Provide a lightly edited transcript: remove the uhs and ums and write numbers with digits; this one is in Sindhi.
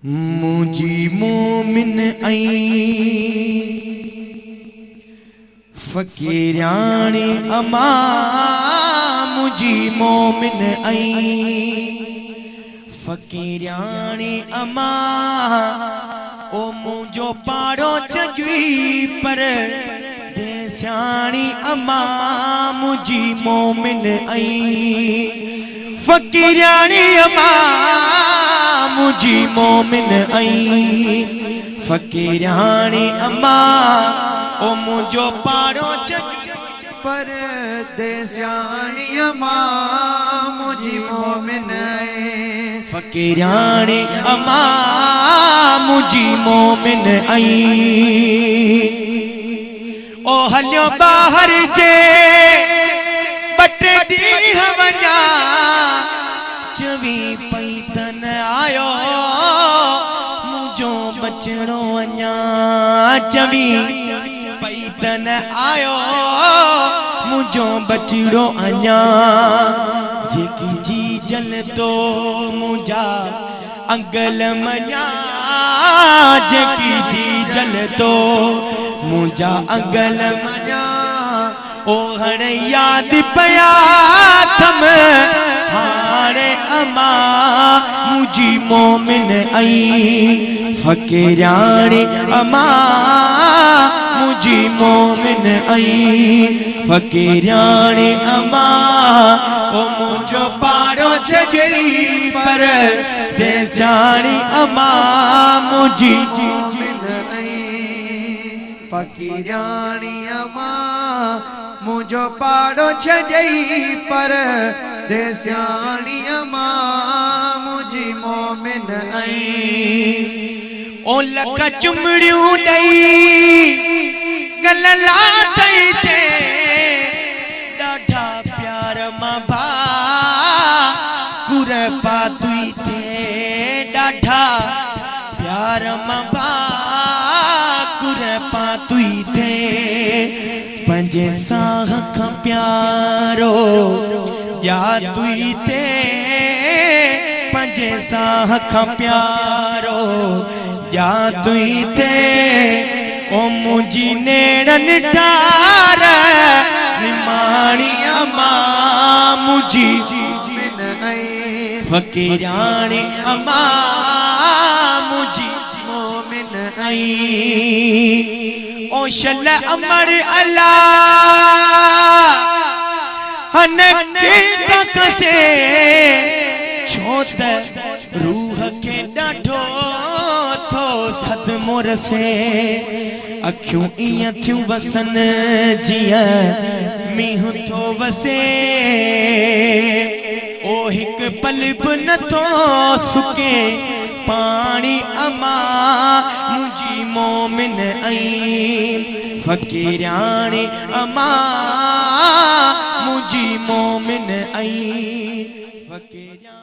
منهنجي مومن ۽ فقيرياڻي اما منهنجي مومن ۽ فقيرياڻي اما او منهنجو پاڙو چڳي پر ديسياڻي اما منهنجي مومن ۽ فقيرياڻي اما منهنجي مومن ۽ فقيرياڻي اما او منهنجو پاڙو چڳي پر ديسياڻي اما منهنجي مومن ۽. فقيرياڻي اما منهنجي مومن ۽. او هليو ٻاهر جي ٻه ٽي ڏينهن وڃان چوي پئي ته نه آيو منهنجو ٻچڙو اڃان چوي پئي ته نه آيو منهنجو ٻچڙو اڃان جيڪي جيجل تو منهنجا انگل مڃان جيڪي جيجل تو منهنجا انگل مڃان او هڻ ياد پيا اٿم هاڻي اما منهنجي مومن ۽ فقيرياڻي اما منهنجي مومن ۽ فقيرياڻي اما او منهنجو پاڙو ڇڏيئي پر ديسياڻي اما منهنجي مومن ۽ فقيرياڻي اما منهنجو پاڙو ڇڏيئي پر ديسياڻي اما منهنجي مومن ۽. او لک چمڙيون ڏئي ڳل لاٿئي ٿي ڏاڍا پيار مان ڀاء ڪر پاتوئي ٿي ڏاڍا پيار مان ڀاء ڪر پاتوئي ٿي پنهنجي ساهه کان پيارو ڄاتوئي ٿي پنهنجي ساهه کان پيارو ڄاتوئي ٿي او منهنجي نيڻن ٺار نماڻي اما منهنجي فقيرياڻي اما منهنجي مومن ۽ او شل امڙ الا هن کي ته کسي ڇو ته روح کي ڏاڍو ٿو صدمو رسي اکيون ايئن ٿيون وسن جيئن مينهن ٿو وسي او هڪ پل به نٿو سڪي پاڻي اما منهنجي مومن ۽ فقيرياڻي اما منهنجي مومن ۽ فقيرياڻي.